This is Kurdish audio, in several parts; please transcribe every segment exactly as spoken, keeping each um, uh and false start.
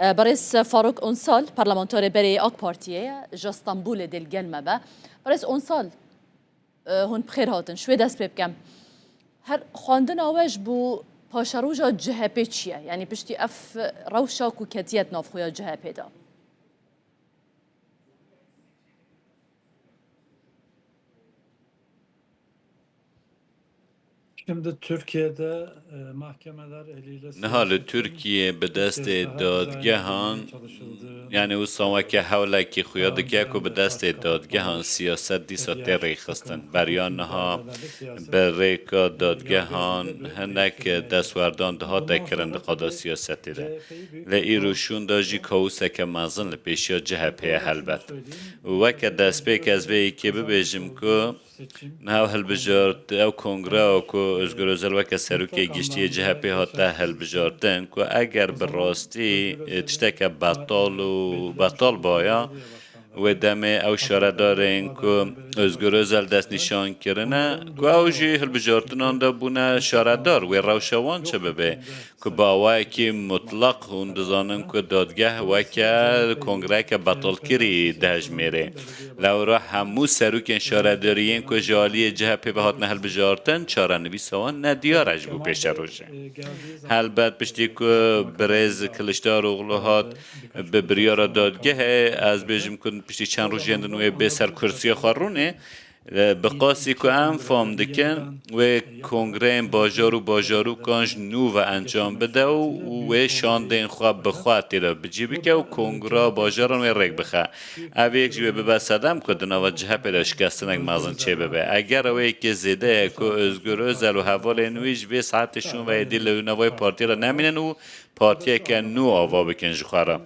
E, Berêz Faruk Unsal, parlamenterê berê yê AK Partiyê ye, ji Stenbolê dê li gel me be. Berêz Unsal, e, hûn bi xêr hatin. Ji wê dest pê bikem. Her xwendina we ji bo paşeroja C H P çi ye? Yanî piştî ev rewşa ku ketiye di navxweya C H P de? Şimdi Türkiye'de, e, mahkemeler eliyle Niha li siyaseten Tirkiyê bi destê bir kez daha dadgehan, dizayn edilmeye çalışıldığı yani wisa weke hewlekî xuya dike ku bi destê dadgehan siyaset dîsa tê rêxistin. Beriya niha bi rêka dadgehan hinek destwerdan dihate kirin di qada siyasetê de. Lê îro şûnda jî kaoseke mezin li pêşiya C H P ye helbet. Û weke destpêk ez vê yekê bibêjim ku niha ew hilbijart, ew kongreya ku Ozgur Özel weke serokê giştî yê C H P hate hilbijartin, ku eger bi rastî, e, tişteke betal û betal baya, wê demê ew şaredarên ku Ozgur Özel destnîşan kirine, ku ew jî hilbijartinan de bûne şaredar, wê rewşa wan çi bibe? Ku bi awayekî mutlaq hûn dizanin ku dadgeh weke kongreyeke betalkirî dihejmêre. Lewra hemû serokên şaredariyên ku ji aliyê C H P ve hatine hilbijartin, çarenivîsa wan nediyar e ji bo pêşerojê. Helbet piştî ku birêz Kiliçdaroglu hat bi biryara dadgehê, ez bêjim ku piştî çend rojên din wê bê ser kursiya xwe rûnê, Bi qasî ku em fam dikin, wê kongreyên bajar û bajarûkan ji nû ve encam bide û wê şandên xwe bi xwe tê de bi cî bike û kongra bajaran wê rêk bixe. Ev yek ji wê bibe sedem ku di nava C H P de şikestinek mezin çêbibe. Eger ew yekê zêde ye ku Özgür Özel û hevalên wî ji vê saetê şûn ve êdî li navayê partiyê de nemînin û partiyeke nû ava bikin ji xwe re.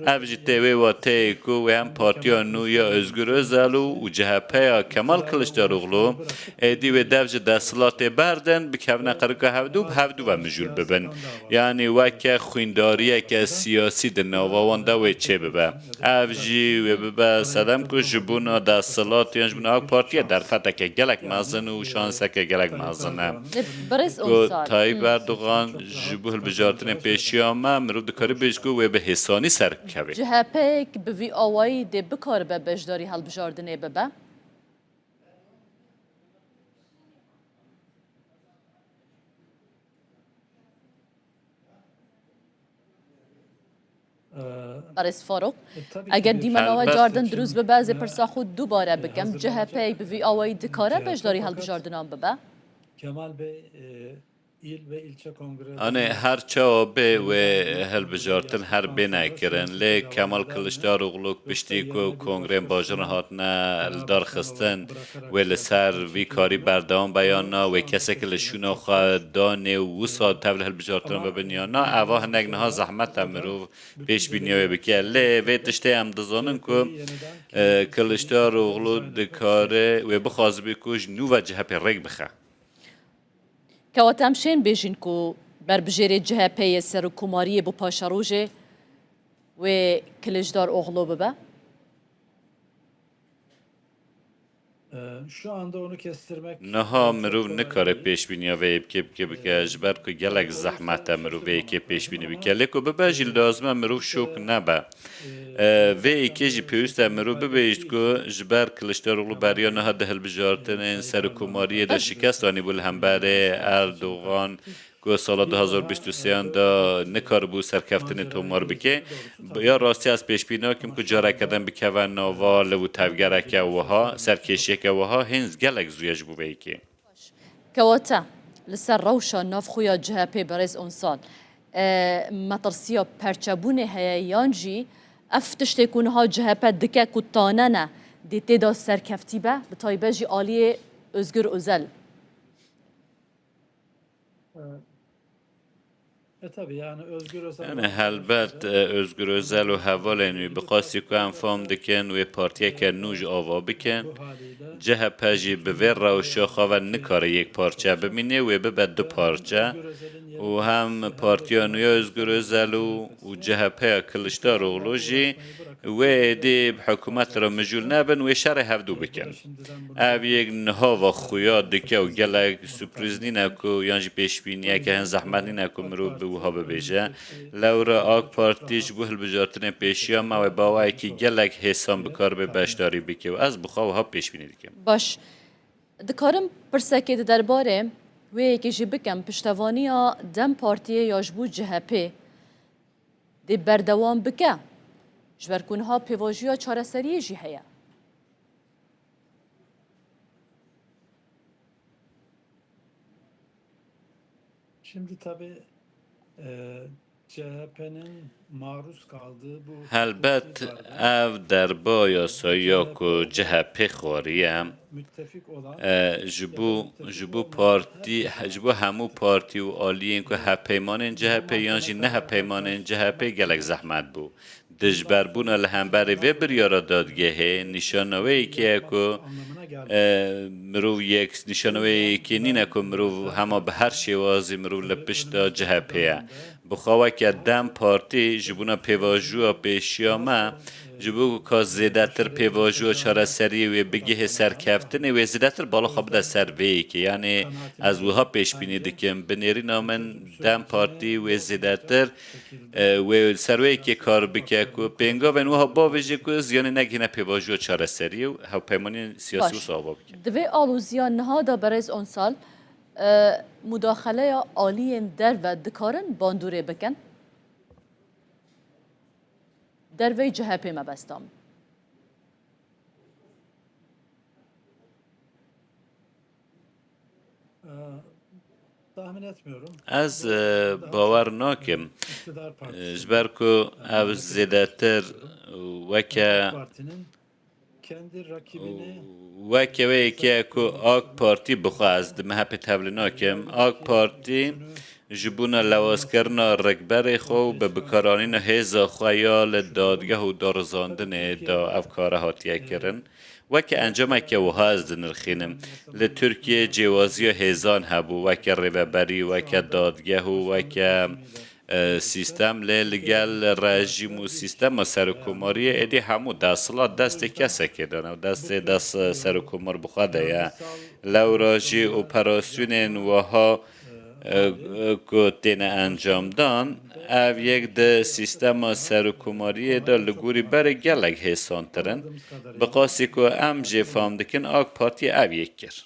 Ev jî tê wê wateyê ku wê hem partiya nû ya Özgür Özel û, û C H P ya Kemal Kılıçdaroğlu êdî wê dev ji desthilatê berdin, bikevine qerika hevdû, bi hevdû ve mijûl bibin. Yanî weke xwîndariyeke siyasî di nava wan de wê çêbibe. Ev jî wê bibe sedem ku ji bona desthilat yan ji bona AK Partiyê derfeteke gelek mezin û şanseke gelek mezin e. Lê birêz Ku Onsal, Tayyip hmm. Erdogan ji bo hilbijartinên pêşiya me, mirov dikare bêjî ku wê bi hêsanî ser bikeve. C H P yek bi vî awayî dê bikaribe beşdarî hilbijartinê bibe? Barêz Farok, eger dîmena we cardin dirûst bibe, ez ê pirsa xwe dubare bikim. C H P yek bi vî awayî dikare beşdarî hilbijardinan bibe? Kemal Bey, e, il ve ilçe kongre Anê her çawa bê wê hilbijartin her bêne kirin. Lê Kemal Kılıçdaroğlu piştî ku kongrên bajaran hatine li dar xistin, wê li ser vî karî berdewam be yan na, wê kesek li şûna xwe danê û wisa tev li hilbijartinan bibin yan na, eva hinek niha zehmet e mirov pêşbîniya wê bike. Lê vê tiştê em dizanin ku, e, Kiliçdaroglu dikare wê bixwazibî ku ji nû ve C H P rêk bixe. Kewata em şên bêjin ku berbijêrê C H P yê serokkomariyê bo paşerojê wê Kiliçdaroglu bibe? Ee, şu anda onu kestirmek Niha mirov nikare pêşbîniya vê yê bike, bike, bike, ji ber ku gelek zehmet e mirov vê yekê pêşbînî bike. Lê ku bibe jî lazim e mirov şok nebe. Ee, vê yekê jî pêwîst e mirov bibêjit ku ji ber Kiliçdaroglu beriya niha di hilbijartinên serokkomariyê de şikest anîbû li hemberê Erdogan, ku sala du hazar bîst û sêyan de nikaribû serkeftinê tomar bike. Ya rastî ez pêşbînî nakim ku careke din bikeve nava liv û tevgereke wiha, serkêşiyeke wiha hênz gelek zû ye ji bo vê yekê. Kewata, li ser rewşa navxwe ya C H P berêz Onsal, e, metirsiya perçebûnê heye yan jî ev tiştê ku niha C H P dike ku tane ne, dê tê de serkeftî be, bi taybet jî aliyê Özgür Özel? E, e, tabii, yani Özgür Özel Yani helbet, e, Özgür Özel û hevalên wî bi qasî ku em fam dikin, wê partiyeke nû ji ava bikin. C H P jî bi vê rewşa xwe ve nikare yek parçe bimîne, wê bibe du parçe. Û hem partiya nû ya Özgür Özel û, û C H P ya Kılıçdaroğlu jî Wê êdî bi hikûmet re mijûl nebin, wê şerê hevdû bikin. Ev yek niha ve xuya dike û gelek surprîz nîne ku yan jî pêşbîniyeke hin zehmet nîne ku mirov bi wiha bibêje. Lewra AK Partî ji bo hilbijartinên pêşiya me wê bi awayekî gelek hêsan bi kar bê beşdarî bike û ez bi xwe wiha pêşbînî dikim. Baş. Dikarim pirsekê di derbarê wê yekê jî bikim, piştevaniya DEM Partiyê ya ji bo CHP dê berdewam bike? Ji ber ku niha pêvajoya çareseriyê jî heye. Şimdi tabii, e, CHP'nin maruz kaldığı bu Helbet, hukuki darbe ev derba yasayî ya ku CHP xwariye, müttefik olan e, ji bo, ji bo partî, ji bo hemû partî û aliyên ku hevpeymanên CHP yan jî ne hevpeymanên CHP gelek zehmet bû. Dijberbûna li hemberî vê biryara dadgehê nîşanaweyekê ye ku, e, mirov yek, nîşanaweyekê nîne ku mirov hema bi her şêwazî mirov li pişta CHP ye. Bi xwe weke DEM Partî ji bona pêvajoya pêşiya me, ji bo ku ka zêdetir pêvajoya çareseriyê wê bigihê serkeftinê, wê zêdetir bala xwe bide ser vê yekê. Yanî ez wiha pêşbînî dikim, bi nêrîna min DEM Partî wê zêdetir e, wê li ser wê yekê kar bike ku pêngavên wiha bavêje ku ziyanê negihîne pêvajoya çareseriyê û hevpeymaniyên siyasî Baş. Wisa ava bike. Di vê aloziya niha de berêz Onsal, e, mudaxeleya aliyên derve dikarin bandorê bikin? Dervey CHP mebestan. Ee, tahmin etmiyorum. Ez, e, bawer nakim. İktidar Partisi. E, ji ber ku ev zêdetir weke Partinin kendi rakibini weke wê yekê ku AK Partî bi xwe, ez di MHP tevlî nakim. AK Partî ji bona lewazkirina rikberê xwe û bi bikaranîna hêza xwe ya li dadgeh û darizandinê de ev kare hatiye kirin. Weke encameke wiha ez dinirxînim. Li Tirkiyeyê cêwaziya hêzan hebû, weke rêveberî, weke dadgeh û weke, e, sîstem, lê li gel rejîm û sîstema serokkomariyê êdî hemû desthilat destê kesekê de ne, destê dest serokkomar bi xwe de ye. Lewra jî operasyonên wiha e, e, ku têne encamdan, ev yek di sîstema serokkomariyê de li gorî berê gelek hêsantir in. Bi qasî ku em jê fam dikin, AK Partî ev yek kir.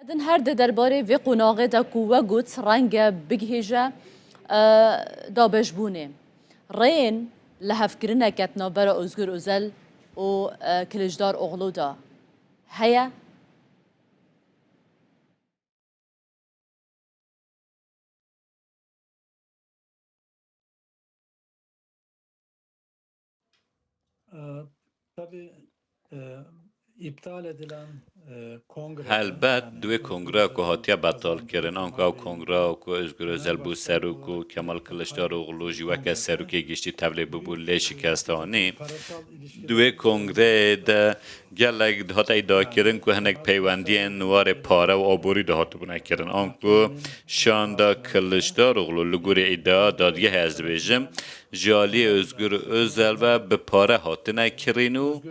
Din her di derbarê vê qonaxê de ku we got renge bigihêje, e, dabêjbûnê. Rêyên lihevkirineke di navbera Ozgur Ozel û, e, Kiliçdaroglu de heye? Ee, tabii, e, iptal edilen, e, kongre Helbet, di wê kongreya ku hatiye betalkirin, anku ew kongreya ku Özgür Özel bû serok û Kemal Kılıçdaroğlu jî weke serokê giştî tevlê bûbû lê şikest anî. Di wê kongreyê de gelek dihate îdiakirin ku hinek peywendiyên warê pare û aborî de hatibûne kirin. Anku şanda Kiliçdaroglu li gorî îdia dadgehê ez dibêjim, ji aliyê Özgür Özel ve bi pare hatine kirîn û,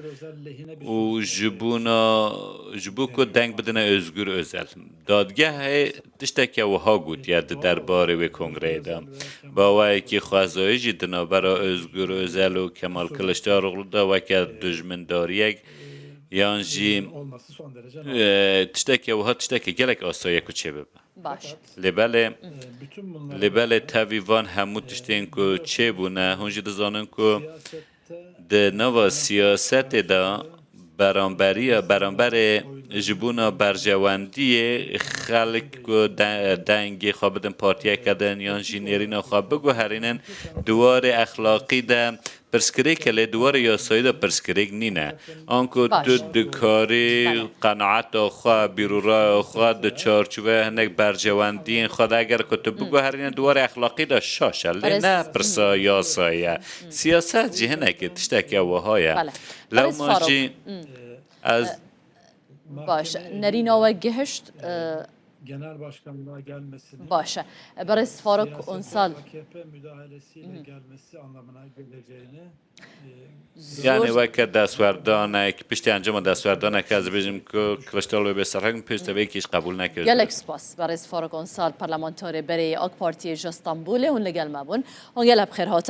û ji bona, ji bo ku deng bidine Özgür Özel. Dadgehê tişteke wiha gotiye di derbarê wê kongreyê de. Bi awayekî xwezayî jî di navbera Özgür Özel û Kemal Kılıçdaroğlu de weke dijmindariyek yan jî, e, tişteke wiha tişteke gelek asayiye ku çêbibe. Baş. Lê belê, lê belê tevî van hemû tiştên ku çêbûne, hûn jî dizanin ku di nava siyasetê de beramberiya, beramberê ji bona berjewendiyê xelk ku de-, dengê xwe bidin partiyeke din yan jî nêrîna xwe biguherînin, di warê exlaqî de pirsgirêk e, lê di warê yasayî de pirsgirêk nîne. Anku Baş. Tu dikarî Belê. Qenaeta xwe, bîrûraya xwe di çarçoveya hinek berjewendiyên xwe de eger ku tu biguherîne di warê exlaqî de şaş e, lê Berêz- ne pirsa yasayî ye. Siyaset jî hinekê tişteke wiha ye. Belê. Berêz Lewma Faruk. Jî ez Baş. Nerîna we gihişt, e, genel başkanlığa gelmesini, Baş e. Berêz Faruk siyasete Unsal. A K P müdahalesiyle gelmesi anlamına geleceğini e, Zor. Yani weke destwerdanek, piştî encama destwerdanek ez dibêjim ku Kiliçdaroglu bê serheng pêşteveyekî ji qebûl nekir. Gelek spas. Berêz Faruk Unsal, parlamentarê berê AK Partiyê ji Stenbolê, hûn li gel me bûn. Hûn gelek bi xêr hatin.